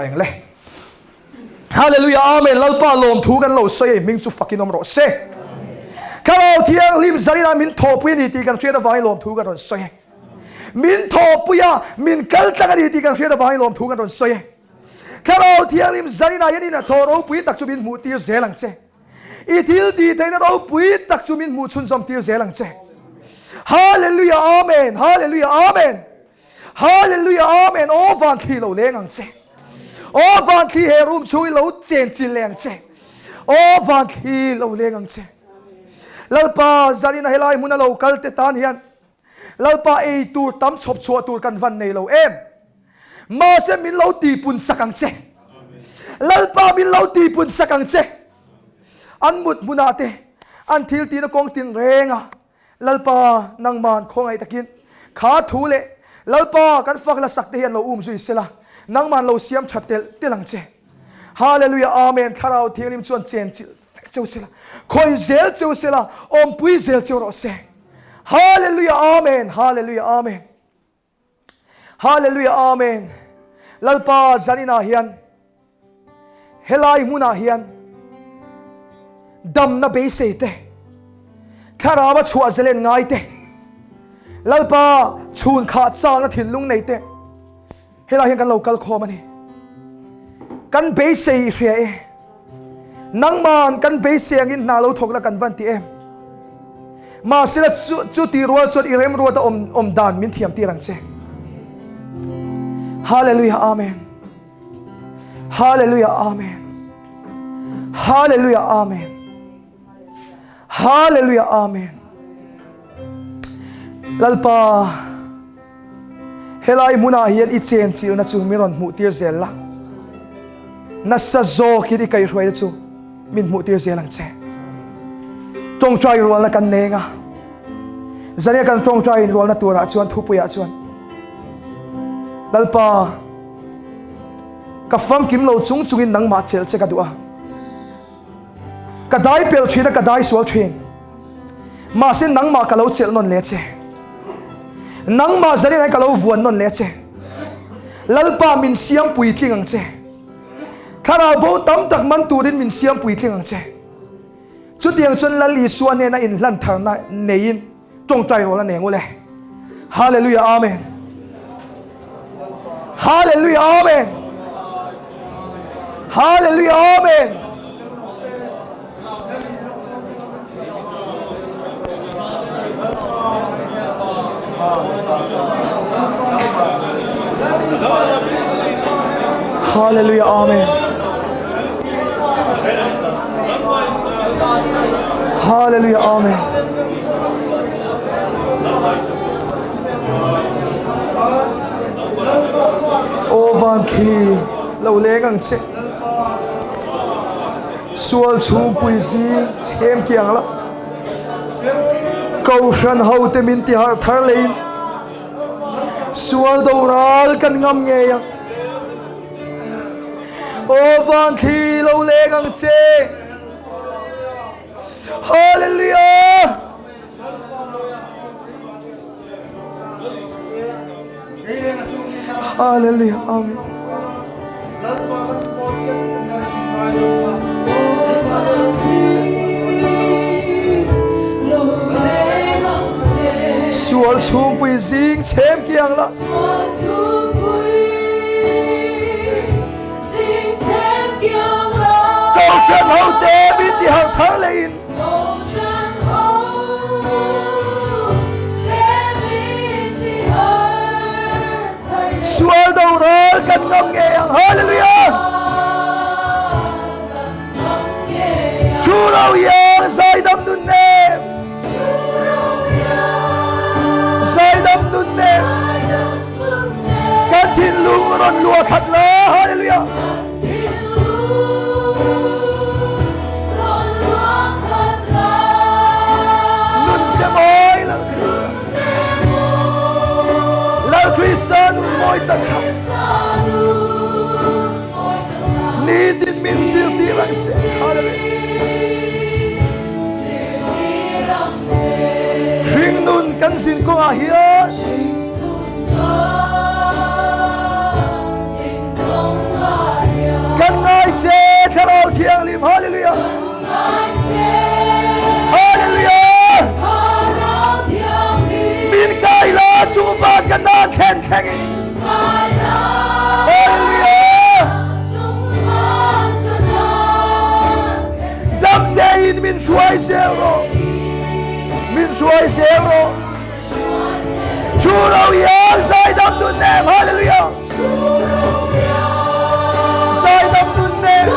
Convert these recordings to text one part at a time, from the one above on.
Tawngtai ang le. Hallelujah Amen Lalpa lawmthu kan lo sawi a i hming chu fakin awm rawh se. Thlarau Thianghlim zanin ah min thawhpui a ni tih kan hriat avangin lawmthu kan rawn sawi e. Min thawhpui a, min kal tlang a ni tih kan hriat avangin lawmthu kan rawn sawi e. Thlarau Thianghlim zanin ah hian in a thaw ropui tak chu min hmuh tir zel ang che. I thil tih theihna ropui tak chu min hmuh chhunzawm tir zel ang che. Hallelujah Amen Hallelujah Amen Hallelujah Amen Aw van thli lo leng ang che. Aw van thli he room chhung i lo chen chil leh ang che. Aw van thli lo leng ang che. Lalpa zanin a helai hmun a lo kal te tan hian Lalpa ei tur tam chhawp chhuah tur kan van nei lo em. Mahse min lo tihpun sak ang che. Lalpa min lo tihpun sak ang che. An mut hmunah te an thil tihna kawng tin reng a Lalpa nangman khawngaih takin kha thu leh Lalpa kan fak la sak te hian lo um zui sela nangman lo siam tha telh telh ang che. Hallelujah Amen Thlarau Thianghlim chuan chen chilh vek cheu sela khawih zel cheu sela awmpui zel cheu rawh se. Hallelujah Amen Hallelujah Amen Hallelujah Amen Lalpa zaninah hian helai hmunah hian damna beisei te thlarau a chhuah zalen ngai te Lalpa chhun khah chakna thinlung nei te helai hian kan lo kal khawm a ni kan beisei i hria e nangman kan beisei angin hna lo thawk la kan van ti em mahsela chu chu ti rual chuan i remruat a awm awm dan min thiam tir ang che Hallelujah Amen Hallelujah Amen Hallelujah Amen Hallelujah Amen Lalpa Helai hmunah hian i chen chilhna chu min rawn hmuh tir zel la, nasa zawkin i kaihhruaina chu min hmuh tir zel ang che. Tawngtai rualna kan neng a, zania kan tawngtai inrualna turah chuan thupuiah chuan Lalpa, ka famkim lo chung chungin nangmah chelh che ka duh a, ka dai pel thin a, ka dai sual thin. Mahse nangmah ka lo chelh nawn leh che. Nangmah zanin hian ka lo vuan nawn leh che. Lalpa min siam puitling ang che. Thlarau bo tam tak man turin min siam puitling ang che. Chutiang chuan Lal Isua hnena inhlan tharna neiin tawngtai rawl a neng ule. Hallelujah Amen. Hallelujah Amen. Hallelujah Amen. Hallelujah Amen. Hallelujah Amen. Aw van khi lo leng ang che. Sual chhungpui zing chhem kiang la. Kohhran ho te min ti harh thar leiin sual doral kan ngam ngei ang. Aw van thli lo leng ang che. Hallelujah! Hallelujah. Amen. Sual chhungpui zing chhem kiang la. Kohhran hote min ti harh thar leh in. Sual do ral kan ngam ngei ang. Hallelujah! Thu lo iang zaidam nun nem. Zaidam nun nem. Kan thinlung rawn luah khat la. Hallelujah! Nun se mawi Lal Krista. Lal Krista nun mawi tak kha. Nitin min zirtir ang che. Hallelujah. Hringnun kan zin kawngah hian. Chung van ka nan thlen thlengin. Hallelujah! Dam tein min hruai zel rawh. Min hruai zel rawh. Chu lo ial zaidam nun nem. Hallelujah! Zaidam nun nem.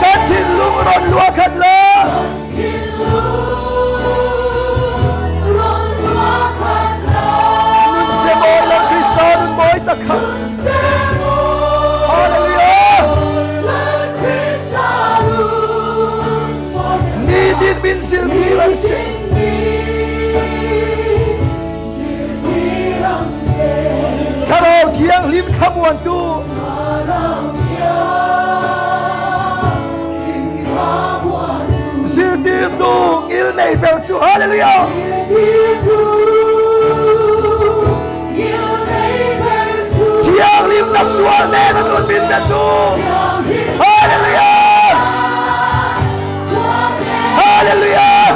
Kan thinlung rawn luah khat la. Nun se mawi lo Krista nun mawi tak kha. Hallelujah! Nitin min zirtir ang che. Thlarau Thianghlim thlamuantu. Zirtirtu ngilnei ber chu Hallelujah! Thianghlimna sual nen a nun min petu. Hallelujah! Hallelujah!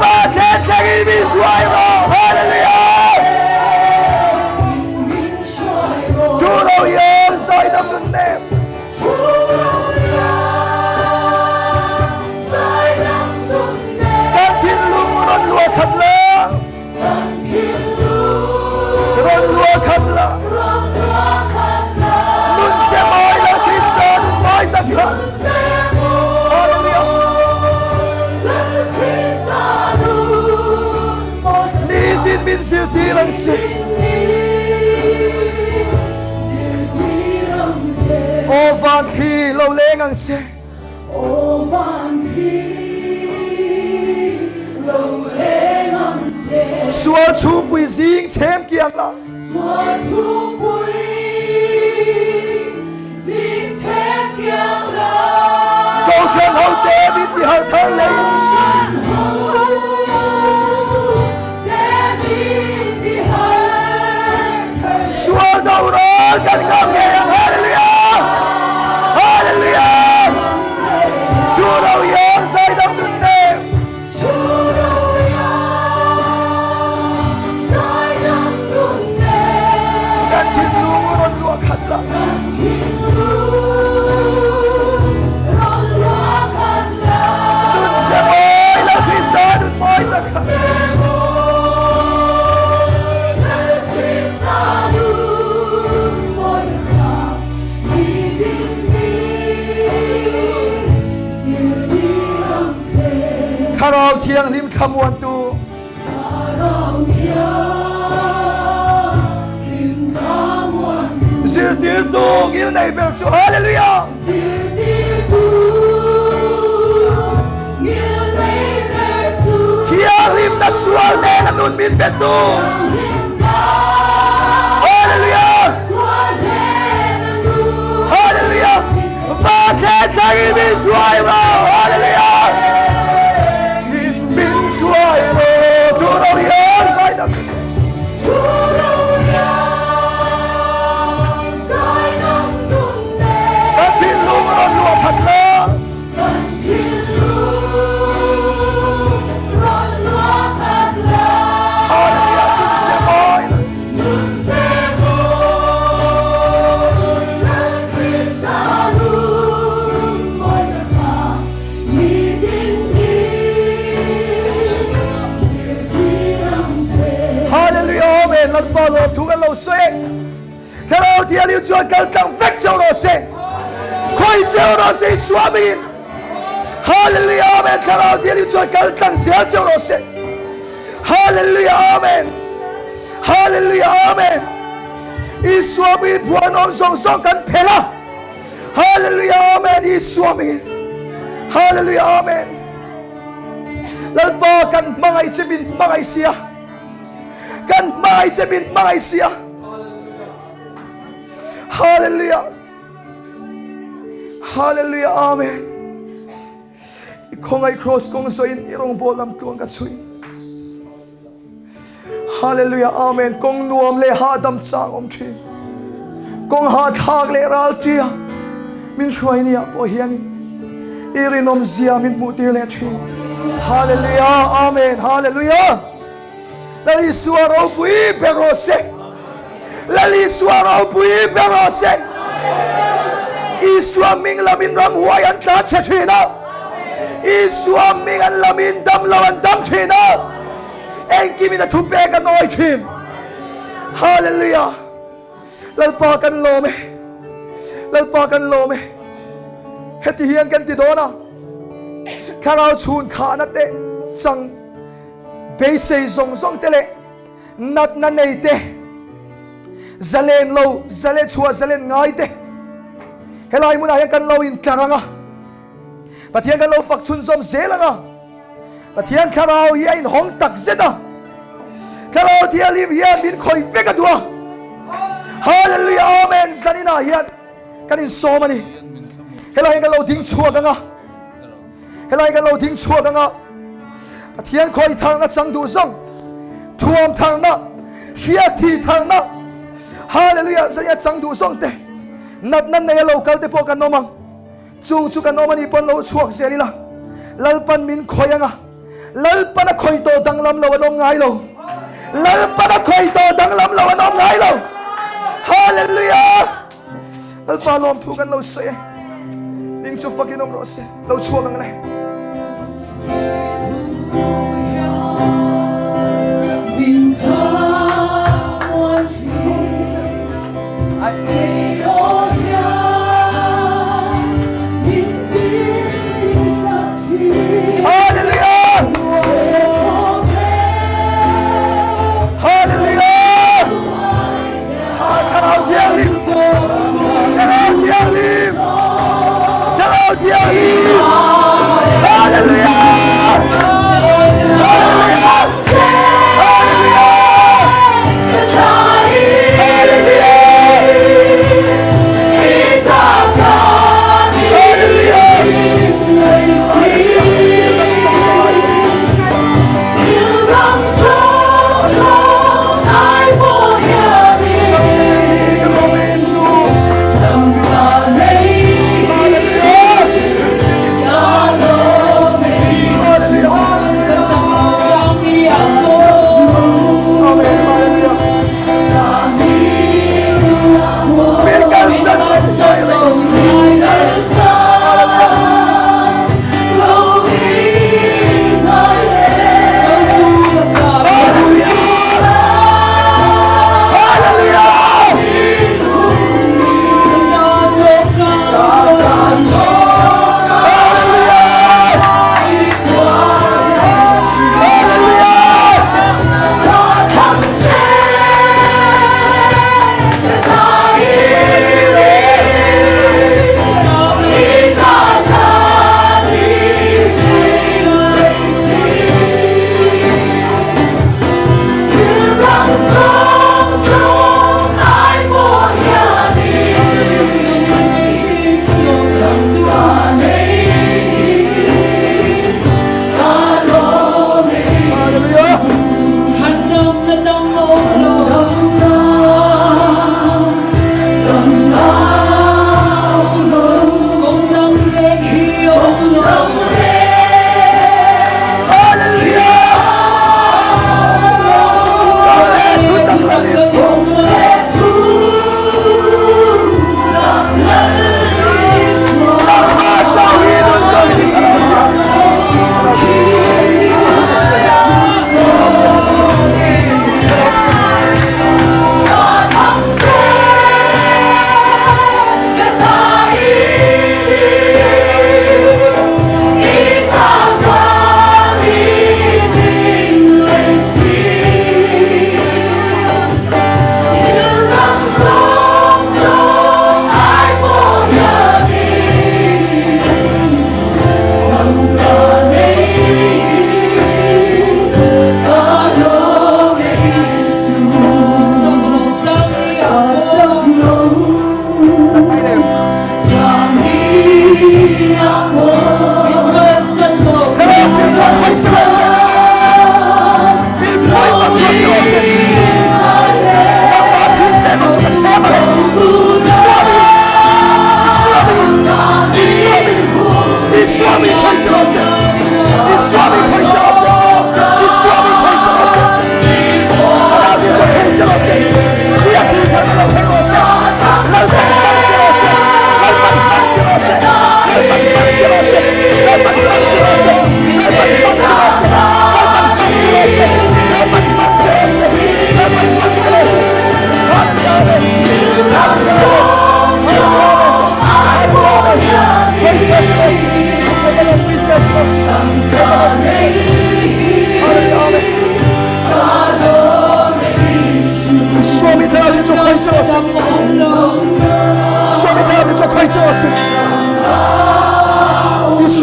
Pathian thlengin min hruai rawh. Hallelujah! Chu lo hian zaidam nun nem. Kan thinlung rawn luah khat la. Rawn luah khat la. Nun se mawi lo Krista nun mawi tak kha. Hallelujah. Nitin min zirtir ang che. Aw van thli lo leng ang che. Aw van thli lo leng ang che. Sual chhungpui zing chhem kiang la. Sual chhungpui zing chhem kiang la. Kohhran ho te min ti harh thar leh in. Kohhran ho te min ti harh thar leh in. Sual do ral kan ngam ngei ang. Hallelujah! Hallelujah! Chu lo hian zaidam nun nem. Chu lo hian zaidam nun nem. Kan thinlung rawn luah khat la. Kan thinlung rawn luah khat la. Nun se mawi lo Krista nun mawi tak kha. Nun se mawi lo Krista nun mawi tak kha. Thlarau Thianghlim thlamuantu. Zirtirtu ngilnei ber chu Hallelujah! Thianghlimna sual nen a nun min petu. Hallelujah! Hallelujah! Vate thlangin min hruai rawh. Hallelujah! Min hruai rawh. Tu ro hian zaidam. Kan thinlung rawn luah khat la. Hallelujah! Nun se mawi. Hallelujah Amen Lalpa lawm thu kan lo sawi Thlarau Thianghlim chuan kal tlang vek cheu rawh se Khawi cheu rawh se Isua hmingin Hallelujah Amen Thlarau Thianghlim chuan kal tlang zel cheu rawh se Hallelujah Amen Hallelujah Amen Isua hmingin phuanawm zawng zawng kan phelh a Hallelujah Amen Isua hmingin Hallelujah Amen Lalpa kan hmangaih che min hmangaih sia kan hmangaih che min hmangaih sia Hallelujah Hallelujah Amen I khawngaih cross kawng zawhin i rawngbawl lam tluang ka chhui. Hallelujah Amen kawng nuam leh hahdam chang awm thin. Kawng hahthlak leh ral tia min hruai ni ah pawh hian i rinawm zia min hmuh tir leh thin. Hallelujah Amen Hallelujah. Lal Isua ropui ber rawh se. Lal Isua ropui ber rawh se. Isua hming lamin ramhuai an tla chhe thin a. Isua hming an lamin dam lo an dam thin a. Engkimin a thupek an awi thin. Hallelujah. Lalpa kan lawm e. Lalpa kan lawm e. Heti hian kan ti dawn a. Thlarau chhun khahna te chang beisei zawng zawng te leh natna nei te zalen lo zale chhuah zalen ngai te helai hmunah hian kan lo intlar ang a. Pathian kan lo fak chhunzawm zel ang a. Pathian thlarau hi a inhawng tak zet a. Thlarau Thianghlim hian min khawih vek a duh a. Hallelujah Amen Zaninah hian kan insawm a ni. Helai hian kan lo ding chhuak ang a. Helai hian kan lo ding chhuak ang a. Pathian khawih tharna chang duh zawng thuam tharna hriat thi tharna Hallelujah Zaninah chang duh zawng te natna nei a lo kal te pawh kan awm ang. Chung chu kan awm a nih pawn lo chhuak zel ila, Lalpan min khawih ang a, Lalpan a khawih tawh danglam lo an awm ngai lo. Lalpan a khawih tawh danglam lo an awm ngai lo. Hallelujah! Lalpa lawmthu kan lo sawi e. Ding chu fakin awm rawh se. Lo chhuak ang le. Hallelujah! Hallelujah! Thlarau Thianghlim! Thlarau Thianghlim! Thlarau Thianghlim! Hallelujah! Hallelujah! Hallelujah! Hallelujah! Hallelujah!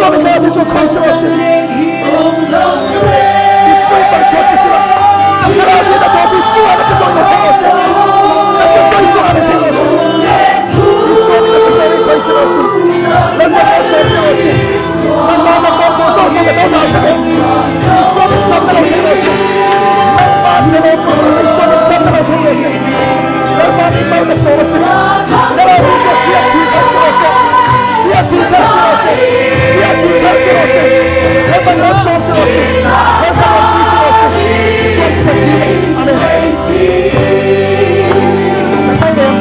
Isua mi thlarau te chu khawi che rawh se. I pui fang chhuak che sila. Thlarau te na tawh chu chungah nasa zawk in lo thleng rawh se. Nasa zawk in chungah lo thleng rawh se. Isua mi nasa zawk in khawi che rawh se. Lalpa malsawm che rawh se. Nangmah na tawh zawng zawng pawh ka do dan vek e. Isua mi damna lo thleng rawh se. Nangmah ka lawm zawng zawng Isua mi damna lo thleng rawh se. Lalpa mi mal ka sawm a che. Thlarau te chu hriat thih thar che rawh se. Hriat thih thar che rawh se. Hriat thih thar che rawh se. Lalpa malsawm che rawh se. Lalpa ropui che rawh se. Isua mi kan dil e. Amen. Kan kal em?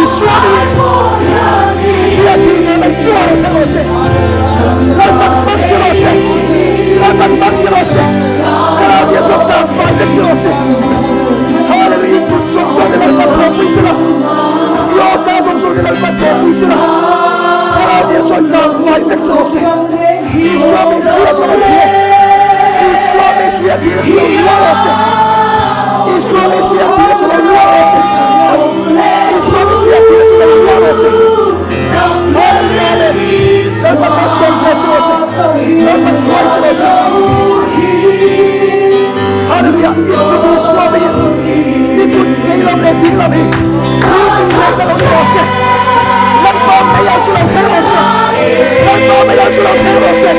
Isua mi hriat thih nen mai chuan lo thleng rawh se. Lalpa hmang che rawh se. Lalpa hmang che rawh se. Thlarau tia chuan kang fai vek che rawh se. Hallelujah. I kut zawng zawng te Lalpa thawhpui sela. I aw ka zawng zawng te Lalpa thawhpui sela. Thlarau tia chuan kang fai vek che rawh se. Isua min hriat na lo hria. Isua min hriat hi chu lo luang rawh se. Isua min hriat hi chu lo luang rawh se. Isua min hriat hi chu lo luang rawh se. Hallelujah. Amen. Lalpa malsawm zel che rawh se. Lalpa hruai che rawh se. Hallelujah. I kut Isua min i kut vei lam leh ding lam hi thu min leh na lo ni rawh se. Lalpa mei chu lo thleng rawh se. Lalpa mei chu lo thleng rawh se.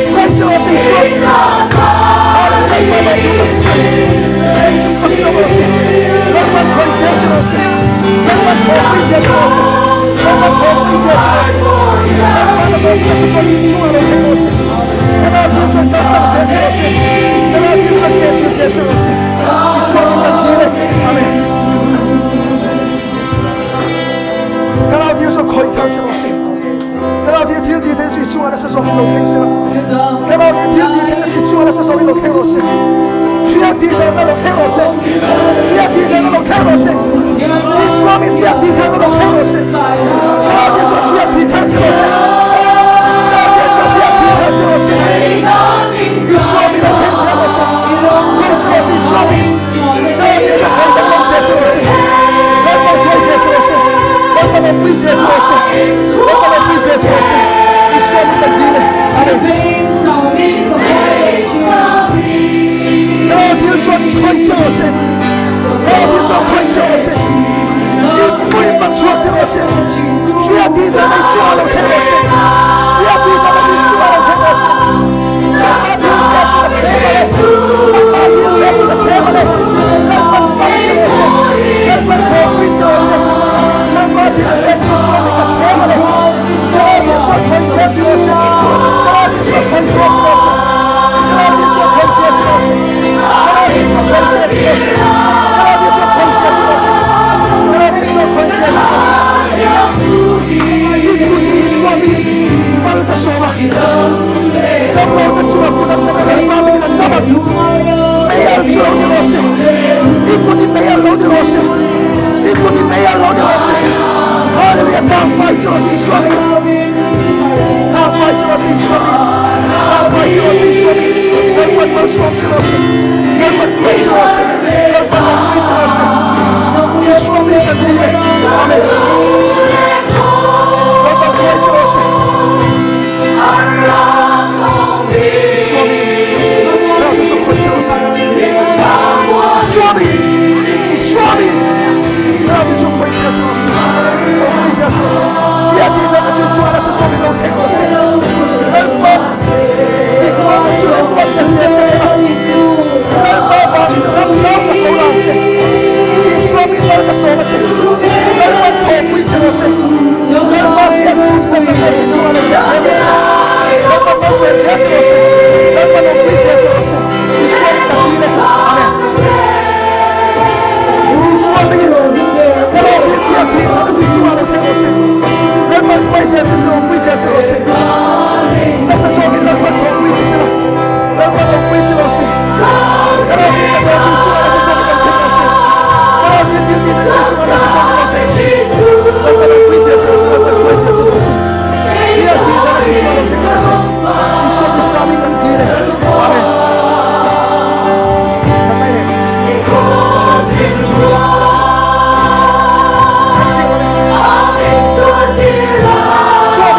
Hruai che rawh se Isua. Hallelujah. Lalpa lo chu kan che. Hei chu fakin awm rawh se. Lalpa khawi zel che rawh se. Lalpa thawhpui zel che rawh se. Lalpa thawhpui zel che rawh se. Lalpa na tawh chu ka sawi chungah lo thleng rawh se. Thlarau Thianghlim chuan kal tlang zel che rawh se. Thlarau Thianghlim chuan seh chilh zel che rawh se. Isua min kan dil e. Amen. Thlarau Thianghlim chuan khawih thar che rawh se. Thlarau Thianghlim thil ti thei chu i chungah nasa zawkin lo thleng se la. Thlarau Thianghlim thil ti thei chu i chungah nasa zawkin lo thleng rawh se. Hriat tih tharna lo thleng rawh se. Hriat tih tharna lo thleng rawh se. Isua min hriat tih tharna lo thleng rawh se. Thlarau Thianghlim chuan hriat tih thar che rawh se. Thlarau Thianghlim chuan hriat tih thar che rawh se. Isua min lo thleng che rawh se. Kawr che rawh se Isua min. Thlarau Thianghlim chuan khawi danglam zel che rawh se. Lalpa hruai zel che rawh se. Lalpa ropui zel che rawh se. Lalpa ropui zel che rawh se. Isua min kan dil e. Amen. Thlarau Thianghlim chuan chhaih che rawh se. Thlarau Thianghlim chuan khawih che rawh se. I pui fang chhuak che rawh se. Hriat tih zan ei chungah lo thleng rawh se. Hriat tih zan ei chungah lo thleng rawh se. Lalpa thil pek chu ka chhe mawle. Lalpa thil pek chu ka chhe mawle. Lalpan hmang che rawh se. Lalpan thawhpui che rawh se. Lalpa thil pek chu suamin ka chhe mawle. Thlarau Thianghlim chuan khawih zel che rawh se. Thlarau Thianghlim chuan khawih zel che rawh se. Thlarau Thianghlim chuan khawih zel che rawh se. Thlarau Thianghlim chuan khawih zel che rawh se. Thlarau Thianghlim chuan khawih zel che rawh se. Thlarau Thianghlim chuan khawih zel che rawh se. I kut hi suamin mal ka sawm a. Damlo te chungah kut an nghat a, Lalpa mingin an dam a. Mei al chu lo ni rawh se. I kut hi mei al lo ni rawh se. I kut hi mei al lo ni rawh se. Hallelujah, kang fai chu rawh se Isua mingin. Kang fai chu rawh se Isua mingin. Kang fai chu rawh se Isua mingin. Lalpan malsawm chu rawh se. Lalpan hruai chu rawh se. Lalpan awmpui chu rawh se. Isua mingin kan dil e. Amen. Lalpan hruai chu rawh se. Isua mingin. Thlarau chu khawih chu rawh se. Isua mingin. Isua mingin. Thlarau chu khawih zel chu rawh se. Awmpui zel chu rawh se. Hriat tih dan chu chuan a sasawmin lo thleng rawh se. Lalpan dik kawng chu lo buatsaih zel che se la. Lalpa vangin ram zau tak lo la ang che. Isua min mal ka sawm a che. Lalpan thawhpui che rawh se. Lalpa hriat tih chu nasa zawkin chuan lo thleng zel rawh se. Lalpan malsawm zel che rawh se. Lalpan awmpui zel che rawh se. Isua min tak dil e. Amen. Isua mingin ka lo hi hriat tih dan chu chungah lo thleng rawh se. Lalpan hruai zel che se, awmpui zel che rawh se. Nasa zawkin Lalpan thawhpui che se la, Lalpan awmpui che rawh se. Ka lo hi ka tawh chu chungah nasa zawkin lo thleng rawh se. Ka lo hi thil tih dan chu chungah nasa zawkin lo thleng rawh se. Lalpan awmpui zel che rawh se, Lalpan hruai zel che rawh se. Hriat tih dan chu chungah lo thleng rawh se. Isua Krista min kan dil e. Amen. Kan ngai leh. Suami.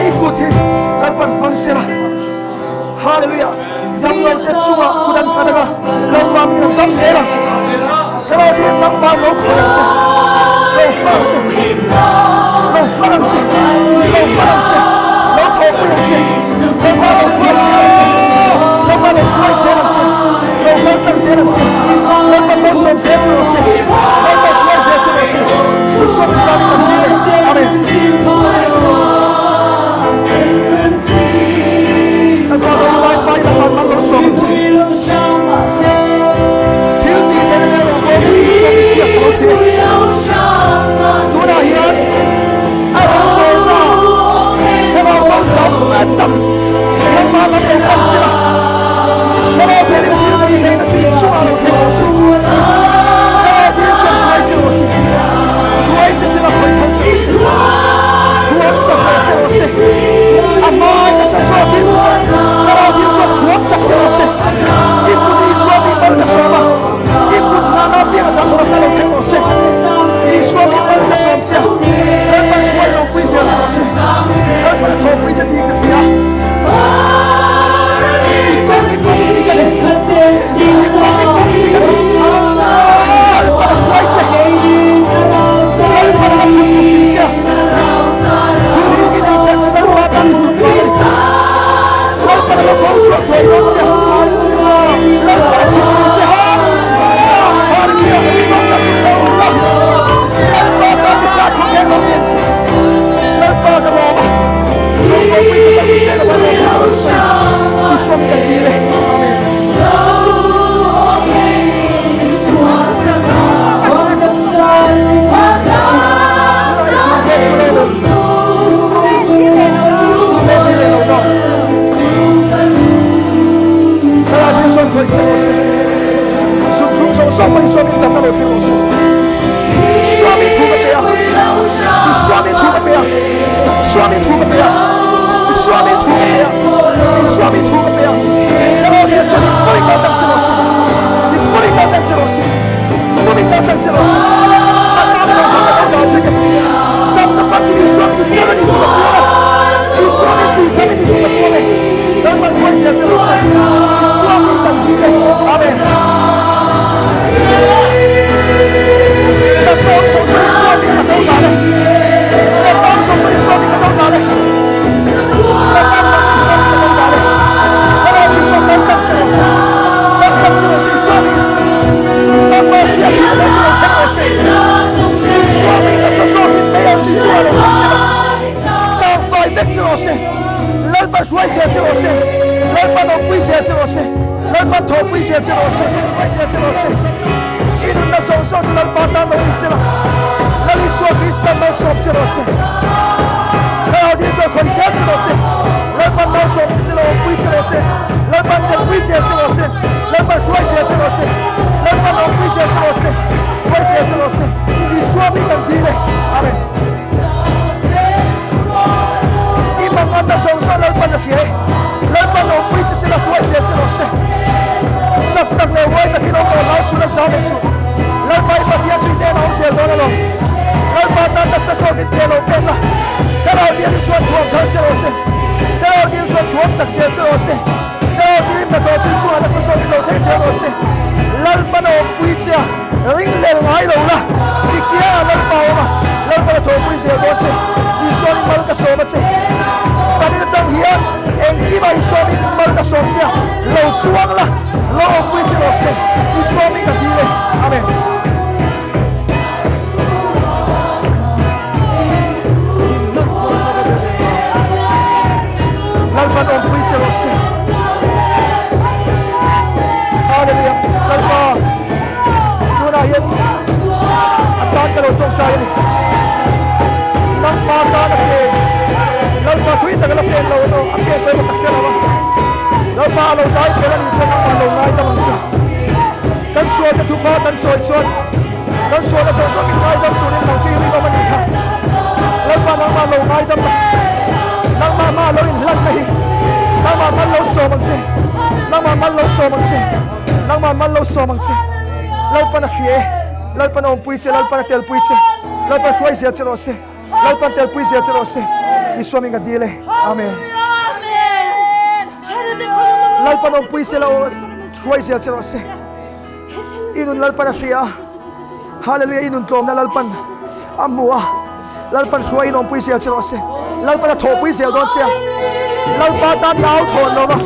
i kut hi Lalpan hmang sela. Hallelujah. Damlo te chungah kut an nghat anga Lalpa min an dam zel ang. Thlarau thian nangmah lo khawih ang che. Lo hmang ang che. Lo hmang ang che. Lo hmang ang che. Lo thawhpui ang che. Lalpa lo hruai zel ang che. Lalpa lo hruai zel ang che. Lo kal tlang zel ang che. Lalpa malsawm zel che rawh se. Lalpa hruai zel che rawh se. Isua Krista min kan dil e. Amen. Lalpa lo lai pa in a van mal lo sawm ang che. Thil tih te nge lo bawm in Isua min fiak ka lo thei e. Tunah hian a rawngbawlna thlarau mal tam tak nangmah lam lo pan sila. Thlarau thianghlim thil tih theihna chu inchungah lo thleng rawh se. Thlarau thianghlim chuan hruai che rawh se. Hruai che sila khawih phal che rawh se. Thuam chak rawh che rawh se. A hmai nasa zawkin Thlarau thianghlim chuan thuam chak che rawh se. I kut Isua mi mal ka sawm a, i kut nghahna apiang a danglamna lo thleng rawh se. Isua mi mal ka sawm che a, Lalpan hruai lo pui zel che rawh se. Lalpan a thawhpui che tih ka hria. I kawng i kawng bik a ni. I kawng i kawng bik a ni. Lalpan a hruai che. Lalpan a la thut tuk che a. Thuruk i tih chhan chu Lalpa tan i hlut vang a ni. Lalpan a la bo chhuah thuai dawn che a. Lalpan a thut tuk che ha. Hallelujah, rinawm takin lo la. Lalpa tan i hlat thawk heng lo nen che. Lalpa ka lawm a. Rawngbawl pui tak min pek avang lawm chu ka rawn sawi. Isua min kan dil e. Amen. Swami thu ka pe a Swami thu ka pe a Swami thu ka pe a Swami thu ka pe a Thlarau thian chuan i pawi kal tlang che rawh se i pawi kal tlang che rawh se pawi kal tlang che rawh se a tan zawng zawng ka lo dal vek e damna famkim Isua min i chan a ni tih ka puang a Isua min tui tham a ni tih ka puang e Lalpan huai zel che rawh se Isua min kan dil e Amen Natawm zawng zawng Isua min ka lo dal e Natawm zawng zawng Isua min ka lo dal e Natawm zawng zawng Isua min ka lo dal e Thlarau thian chuan kal tlang che rawh se kal tlang che rawh se Isua min Nangmah hriat hi ka chu lo thleng rawh se Isua min nasa zawkin mei ang chi chungah lo thleng se la kang fai vek che rawh se Lalpa hruai zel che rawh se Lalpa nopui zel che rawh se Lalpa thawhpui zel che rawh se hruai zel che rawh se I nunna zawng zawng chu Lalpa tan lo ni sela Lal Isua Krista malsawm che rawh se Thlarau dil chuan khawih zel che rawh se Lalpan malsawm che sela awmpui che rawh se Lalpan kalpui zel che rawh se Lalpan hruai zel che rawh se Lalpan awmpui zel che rawh se hruai zel che rawh se Isua mi kan dil e Amen. I manganna zawng zawng Lalpan a hria e. Lalpan awmpui che sela hruai zel che rawh se. Chak tak leh huai takin awm rawh hlau suh la zam leh suh. Lalpa i Pathian chu i hnenah awm zel dawn alawm. Lalpa tan nasa zawkin ke lo pek la. Thlarau Thianghlim chuan thuam thar che rawh se. Thlarau Thianghlim chuan thuam chak zel che rawh se. Thlarau Thianghlim hnathawh chu i chungah nasa zawkin lo thleng zel rawh se. Lalpan a awmpui che a. Ring lel ngai lo la, i kiangah Lalpa a awm a, Lalpan a thawhpui zel dawn che. Isuamin mal ka sawm a che. Sanin atang hian engkimah Isuamin mal ka sawm che a, lo tluang la, lo awmpui che rawh se. Isuamin ka dil e. Amen. Lalpan awmpui che rawh se. Hallelujah. Lalpa. Tunah hian a tan ka lo tawngtai a ni. Nangma tan a pen. Lalpa thui tak a la pen lo emaw a pen pawh emaw ka hre lo a. Lalpa a lo dai pel a nih chuan nangmah lo ngaidam ang che. Kan sualna thupa kan chawi chuan kan sualna zawng zawng min ngaidam turin nang chu i rinawm a nih kha. Lalpa nangmah lo ngaidam la. Nangmah hma lo inhlanna hi nangmah mal lo sawm ang che. Nangmah mal lo sawm ang che. Nangmah mal lo sawm ang che. Lalpan a hria e. Lalpan a awmpui che, Lalpan a telpui che. Lalpan hruai zel che rawh se. Lalpan telpui zel che rawh se. Isua hming ka dil e. Amen. Lalpan awmpui sela aw hruai zel che rawh se. I nun Lalpan a hria a. Hallelujah i nun tlawmna Lalpan a hmu a. Lalpan hruai in awmpui zel che rawh se. Lalpan a thawhpui zel dawn che a. Lalpa tan i au thawn lo va.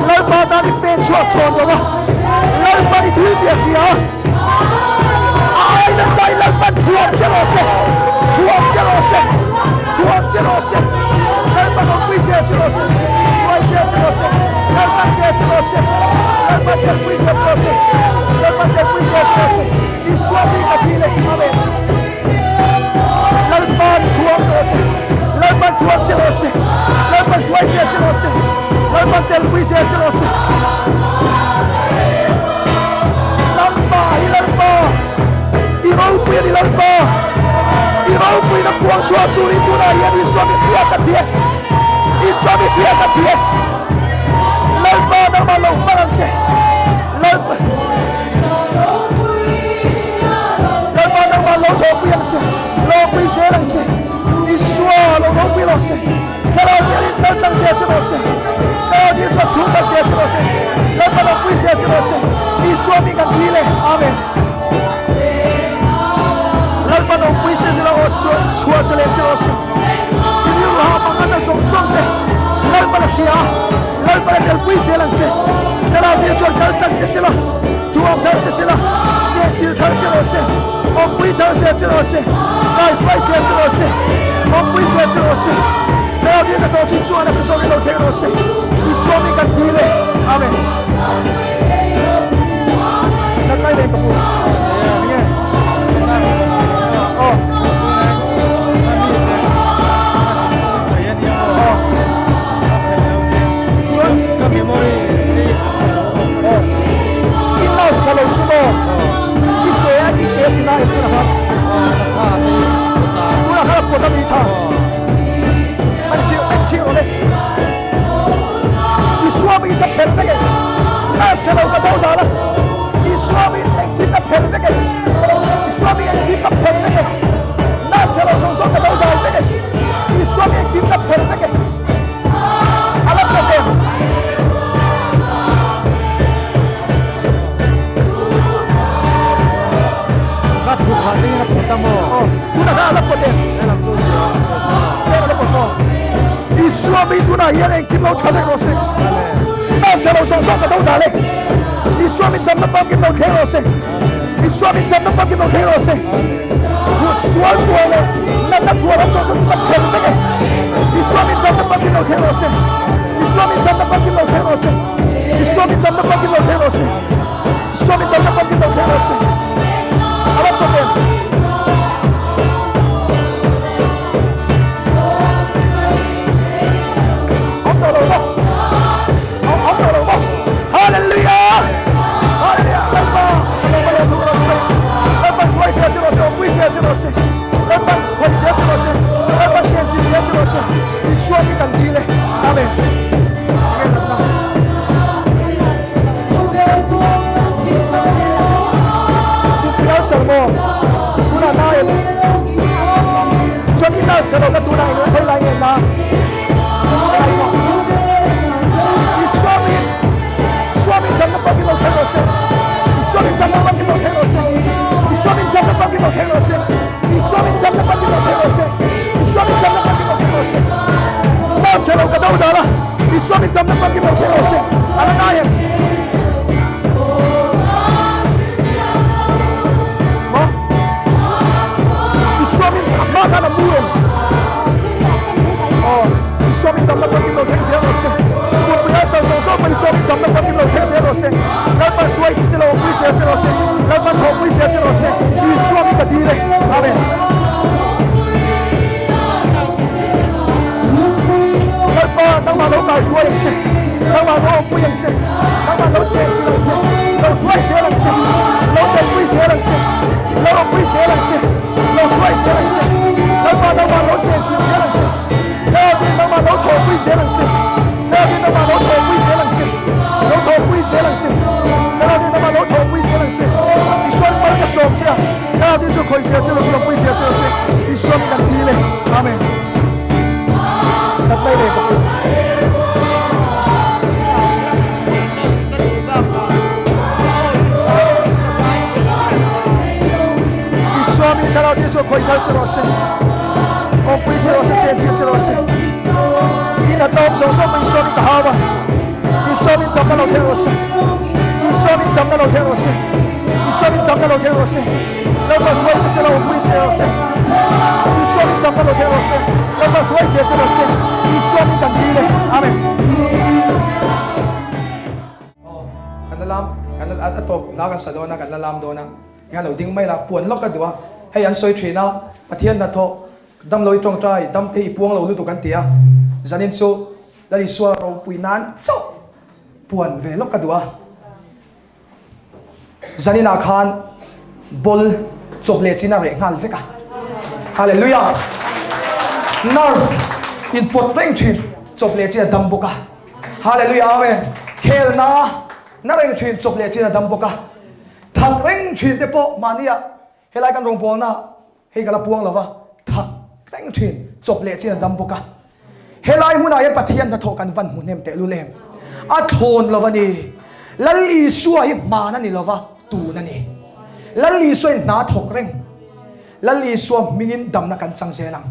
Lalpa tan i pen chhuak thawn lo va. Lalpan i thil tih a hria a. A ai nasa in Lalpan thuam che rawh se. Thuam che rawh se. Thuam che rawh se. Lalpan awmpui zel che rawh se. Hruai zel che rawh se. Kaltlang zel che rawh se. Lalpan telpui zel che rawh se. Lalpan telpui zel che rawh se. Isua mi ka ti le. Amen. Lalpan thuam rawh se. Lalpan thuam che rawh se. Lalpan hruai zel che rawh se. Lalpan telpui zel che rawh se. Lalpa hi Lalpa, i ropui a ni Lalpa, i ropuina puang chhuak turin tunah hian Isua mi hriat a thih e, Isua mi hriat a thih e. Lalpa nangmah lo hmang ang che, Lalpa, Lalpa nangmah lo thawhpui ang che, lo pui zel ang che, Isua lo ropui rawh se. Thlarau hianin kal tlang sia che rawh se. Thlarau dil chuan chhung kal sia che rawh se. Lalpa lo pui sia che rawh se. Isua mi kan dil e. Amen. Lalpa lo pui sia che rawh chuan chhuah se leh che rawh se. I rilru ha mang an zawng zawng te. Lalpa la hria a. Lalpa la tel pui zel ang che. Thlarau dil chuan kal tlang che sela. Thuam thar che sela. Che chil thar che rawh se. Awmpui thar sia che rawh se. Kaihruai sia che rawh se. Awmpui sia che rawh se. Thlarau dil ka tawh chin chuan nasa zawkin lo thleng rawh se. Isua mi kan dil e. Amen. Kan ngai reng ka pu. Enge? Oh. Oh. Chuan ka memory Oh. I mouth ka lo chu maw? I ke a i ke tina e tuna kha. Tuna kha pawt a mi tha. An chhiu an chhiu le. Isua mi ka pher vek e. Na thelo ka do da la. Isua mi engkim ka pher vek e. Isua mi engkim ka pher vek e. Na thelo song song ka do da vek e. Isua mi engkim ka pher vek e. Ala pawt em. Ka thut hah ding in a pawt a maw? Aw, tunah khan a la pawt em? He lam chu nia, a pawt a. He a la pawt maw? Isua mi tunah hian engkim lo tha vek rawh se. Amen. Nau tha lo zawng zawng ka do dah le. Isua min damna famkim lo thleng rawh se. Isua min damna famkim lo thleng rawh se. Sual pual leh natna pual awm zawng zawng chu ka phelh vek e. Isua min damna famkim lo thleng rawh se. Isua min damna famkim lo thleng rawh se. Isua min damna famkim lo thleng rawh se. Isua min damna famkim lo thleng rawh se. A va tawp em? Awm tawh lo maw? Awm tawh lo maw? Hallelujah! Hallelujah! Lalpa, Lalpa lo thu rawh se. Lalpa hruai sia che rawh se, awmpui sia che rawh se. Lalpa khawih sia che rawh se. Lalpa chenchilh sia che rawh se. Isua hi kan dil e. Amen. Enge natna? Pui ulcer maw? Tunah na em? Chuan i nurse hrelo ka tunah eng khawi lai nge na? Isua min Isua min damna famkim lo thleng rawh se. Isua min damna famkim lo thleng rawh se. Isua min damna famkim lo thleng rawh se. Isua min damna famkim lo thleng rawh se. Isua min damna famkim lo thleng rawh se. Nau ṭha lo ka do dal a. Isua min damna famkim lo thleng rawh se. A la ngai em? Maw? Isua min a hma khan a mu em? Aw, Isua min damna famkim lo thleng zel rawh se. Pumpuia sal sawng sawng pawh Isua min damna famkim lo thleng zel rawh se. Lalpan hruai che se lo awmpui zel che rawh se. Lalpan thawhpui zel che rawh se. Isua min ka dil e. Amen. Lalpa, nangmah lo kai hruai ang che. Nangmah lo awmpui ang che. Nangmah lo chen chilh ang che. Lo hruai zel ang che. Lo telpui zel ang che. Lo awmpui zel ang che. Lo hruai zel ang che. Lalpa, nangmah lo chen chilh zel ang che. David, nangmah lo thawhpui zel ang che. David, nangmah lo thawhpui zel ang che. Lo thawhpui zel ang che. David, nangmah lo thawhpui zel ang che. Isuan mal ka sawm che a. David chu khawih zel che rawh se, lo pui zel che rawh se. Isuan in kan dil e. Amen. Natna i nei ka pu. Isua mi thlarau te chu khawih thar che rawh se. Awmpui che rawh se, chen chilh che rawh se. I natna awm zawng zawng pawh Isua mi ka hau a. Isua min damna lo thleng rawh se. Isua min damna lo thleng rawh se. Isua min damna lo thleng rawh se. Lalpa hruai che se, lo awmpui che rawh se. Isua min damna lo thleng rawh se. Lalpa hruai zel che rawh se. Isua min kan dil e. Amen. Aw, kan la lam, kan la a tawp hla kan sa dawn a, kan la lam dawn a. Engah lo ding mai la, puan lawk ka duh a. Hei an sawi thin a, Pathian hnathawh Damlo i tawngtai, damte i puang lo lutuk an ti a. Zanin chu Lal Isua ropui nan chauh puan ve lawk ka duh a. Zaninah khan ball chawp leh chin a reh nghal vek a. Hallelujah! Nerve in pawt reng thin chawp leh chin a dam bawk a. Hallelujah! Amen! Khelna na reng thin chawp leh chin a dam bawk a. That reng thin te pawh mahnia helai kan rawngbawlna Hei ka la puang lo va, thak reng thin, chawp leh chin a dam bawk a. Helai hmunah hian Pathian hnathawh kan van hmu hnem tehlul em? A thlawn lo a ni. Lal Isua hi hman a ni lo va, tun a ni. Lal Isua in hna thawk reng. Lal Isua hmingin damna kan chang zel ang.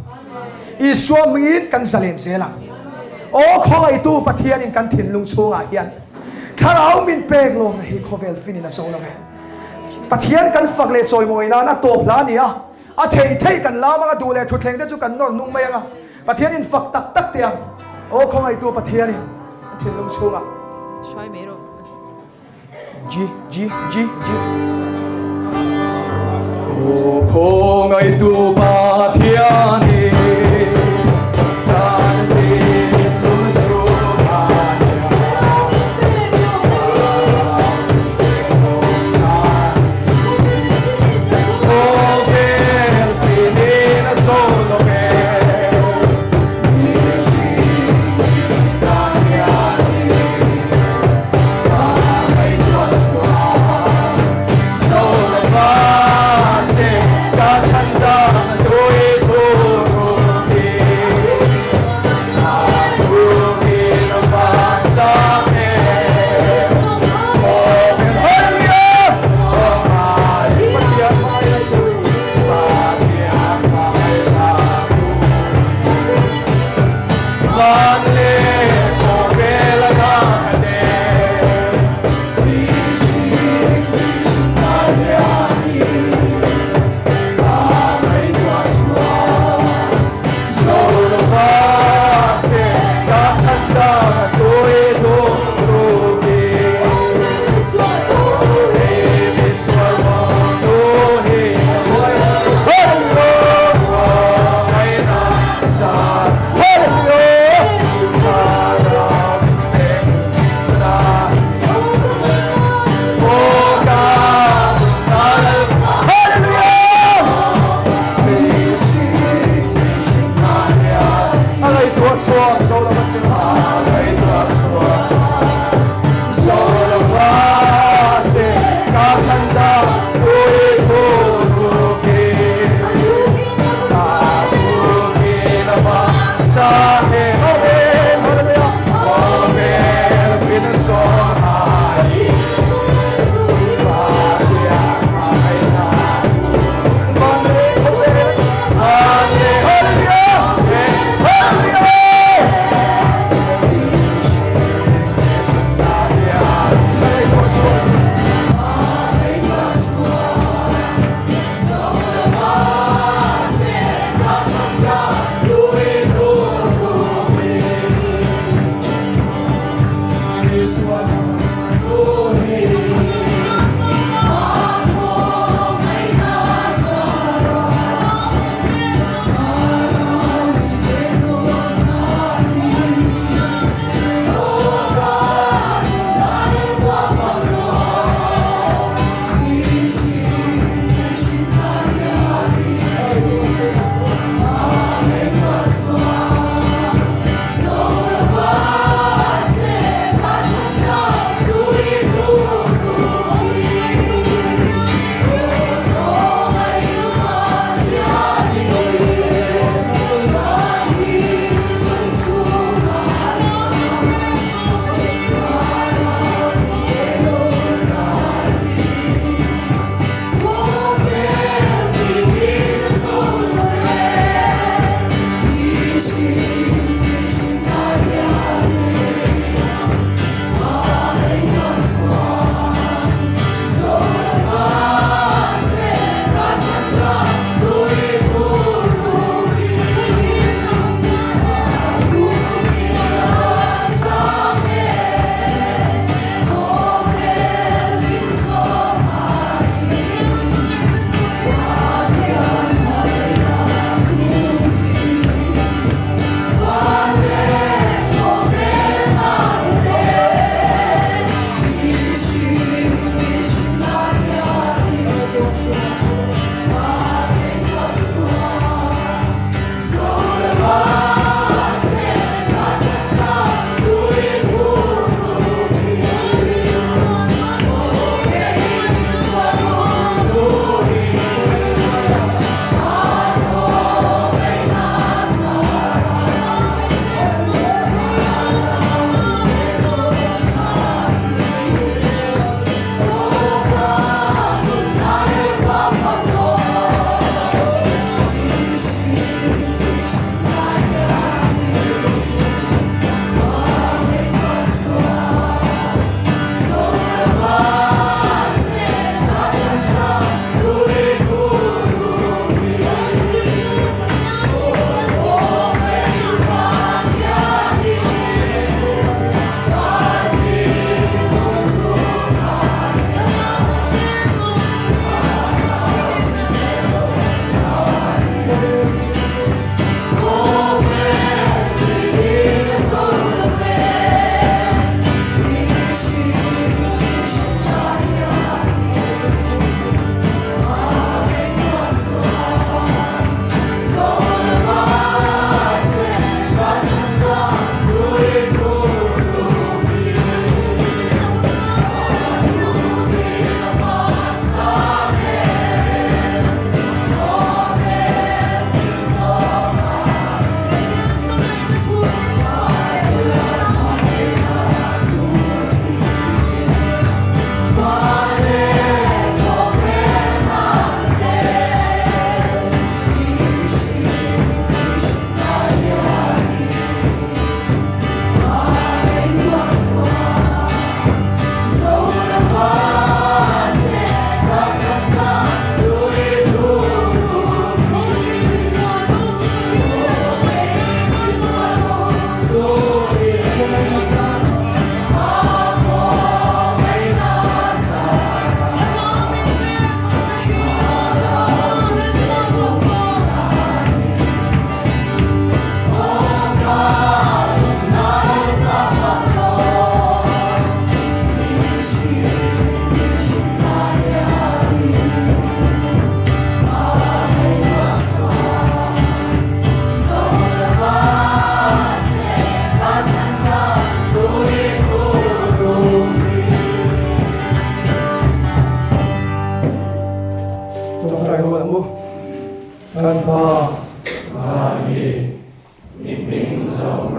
Isua hmingin kan zalen zel ang. Aw khawngaihtu Pathianin kan thinlung chhungah hian Thlarau min pek lawmna hi khawvel finin a zo lo ve. Pathian kan fak leh chawimawi nan a tawp hla a ni a, a theih theih kan lam anga duh leh thutthleng te chu kan nawr nung mai anga Pathian in fak tak tak teh ang. Aw khawngaihtu Pathianin a thinlung chhungah. Hruai mai rawh. G G G G. Aw khawngaihtu Pathianin kan thinlung chhungah hian.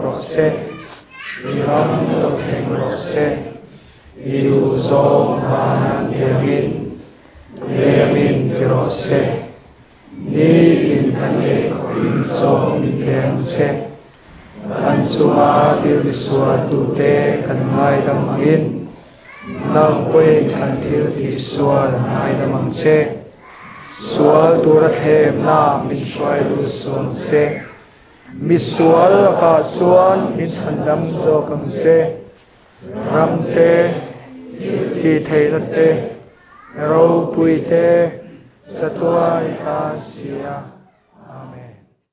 rawh se, i ram lo thleng rawh se, i duhzawng vana tiangin lengin ti rawh se. Nitin kan eikhawhin chaw min pe ang che. Kan chunga thil tisualtute kan ngaidam angin, nang pawhin kan thil tihsual ngaidam ang che. Sual tura thlemna min hruai lut suh ang che. Misual lakah chuan min chhandam zawk ang che. Ram te, tihtheihna te, ropui te, chatuai ta si a.